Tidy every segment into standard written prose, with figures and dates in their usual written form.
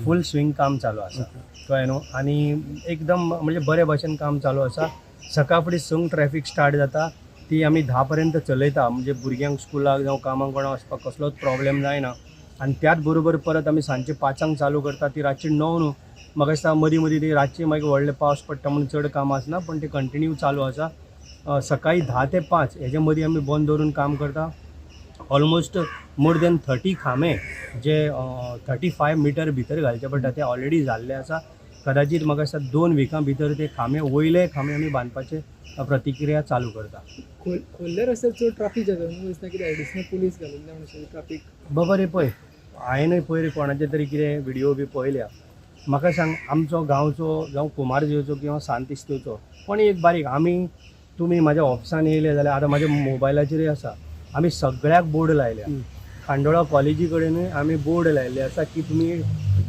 फूल swing काम चालू आसा, कळ्ळें न्हू? आनी एकदम म्हणजे बरे भशेन काम चालू आसा. सकाळ फुडें 6 ट्रॅफीक स्टार्ट जाता, ती आमी 10 पर्यंत चलयता, म्हणजे भुरग्यांक स्कुलाक जावं कामाक कोणा वचपाक कसलोच प्रॉब्लेम जायना. आनी त्याच बरोबर परत आमी सांजचे 5 चालू करता, ती रातची 9 न्हू. म्हाका दिसता मदीं मदीं ती रातची मागीर व्हडले पावस पडटा म्हणून चड काम आसना, पण ते कंटिन्यू चालू आसा. सकाळी 10 ते 5 हेच्या मदीं आमी बंद दवरून काम करता. ऑलमोस्ट मोर देन 30 खांबे जे 35 मिटर भितर घालचे पडटा ते ऑलरेडी जाल्ले आसा. कदाचित म्हाका दिसता 2 विकां भितर ते खांबे, वयले खांबे आमी बांदपाचे प्रतिक्रिया चालू करता. खोल्ले रस्त्यार चड ट्राफीक जाता म्हणून दिसता, कितें एडिशनल पुलीस घालून जाय म्हणून ट्राफीक? बाबा रे, पळय, हांवेंनूय पयर कोणाचे तरी कितें व्हिडियो बी पळयल्या. म्हाका सांग, आमचो गांवचो जावं कुमारजुंवेचो किंवा सांत इस्तेवचो कोणी एक बारीक, आमी तुमी म्हाज्या ऑफिसान येयले जाल्यार आतां म्हाज्या मोबायलाचेरूय आसा, आमी सगळ्याक बोर्ड लायल्या. खांडोळा कॉलेजी कडेनूय आमी बोर्ड लायल्ले आसा की तुमी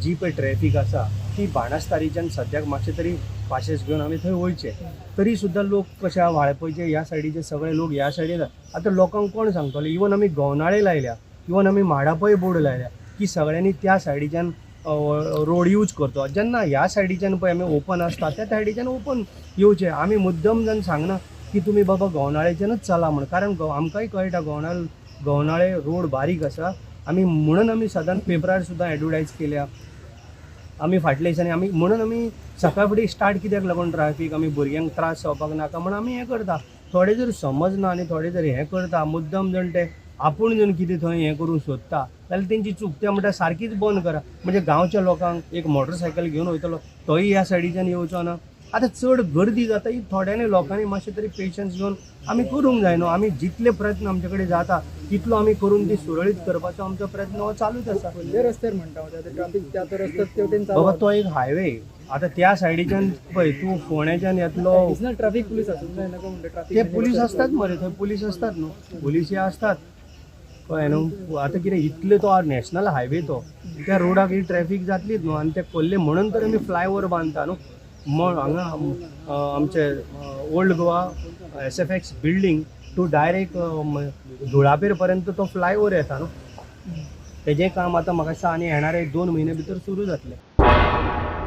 जी पळय ट्रॅफीक आसा ती बाणस्तारीच्यान सद्याक मातशें तरी पाशेस घेवन आमी थंय वयचे. तरी सुद्दां लोक कशे वाळपयचे ह्या सायडीचे सगळे लोक ह्या सायडीन. आतां लोकांक कोण सांगतलो? इवन आमी गवनाळे लायल्या, इवन आमी माडापय बोर्ड लायल्या की सगळ्यांनी त्या सायडीच्यान रोड यूज करचो. जेन्ना ह्या सायडीच्यान पळय आमी ओपन आसता, त्या सायडीच्यान ओपन येवचें. आमी मुद्दम जावन सांगना की तुमी बाबा गवनाळेच्यानूच चला म्हण, कारण आमकांय कळटा गवनाळे रोड बारीक आसा. आमी म्हणून आमी सदांच पेपरार सुद्दां एडवर्टायज केल्या आमी फाटल्या दिसांनी. आमी म्हणून आमी सकाळ फुडें स्टार्ट कित्याक लागून ट्राफीक, आमी भुरग्यांक त्रास जावपाक नाका म्हण आमी हें करता. थोडे जर समजना आनी थोडे जर हें करता, मुद्दम जण ते आपूण जण कितें थंय हें करूंक सोदता जाल्यार तेंची चूक. ते म्हणटा सारकीच बंद करा, म्हणजे गांवच्या लोकांक एक मोटरसायकल घेवन वयतलो तोय ह्या सायडीच्यान येवचो ना. आतां चड गर्दी जाता ही थोड्यांनी लोकांनी मातशें तरी पेशन्स घेवन आमी करूंक जाय न्हू. आमी जितले प्रयत्न आमचे कडेन जाता तितलो आमी करून ती सुरळीत करपाचो आमचो प्रयत्न हो चालूच आसा. खोल्ले रस्त्यार म्हणटा हांव, आतां ट्राफीक त्या तो रस्तो तेवटेन चालू. बाबा, तो एक हायवे, आतां त्या सायडीच्यान पळय तूं फोंड्याच्यान येतलो. एडिशनल ट्राफीक पुलीस आसूंक जाय, नाका म्हणटा ट्राफीक. ते पुलीस असतात मरे थंय, पुलीस असतात न्हू, पुलीस हे असतात, कळ्ळें न्हू? आतां कितें इतले तो नॅशनल हायवे, तो त्या रोडाक ही ट्रॅफीक जातलीच न्हू. आनी ते खोल्ले म्हणून तर आमी फ्लायओवर बांदता न्हू. हांगा आमचे old Goa SFX building to direct धुळापेर पर्यंत तो फ्लायओवर येता न्हू. तेजें काम आतां म्हाका दिसता आनी येणारे 2 म्हयने भितर सुरू जातलें.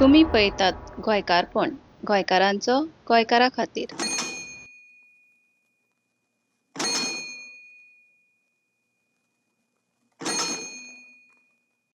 तुमी पळयतात गोंयकारपण, गोंयकारांचो गोंयकारा खातीर.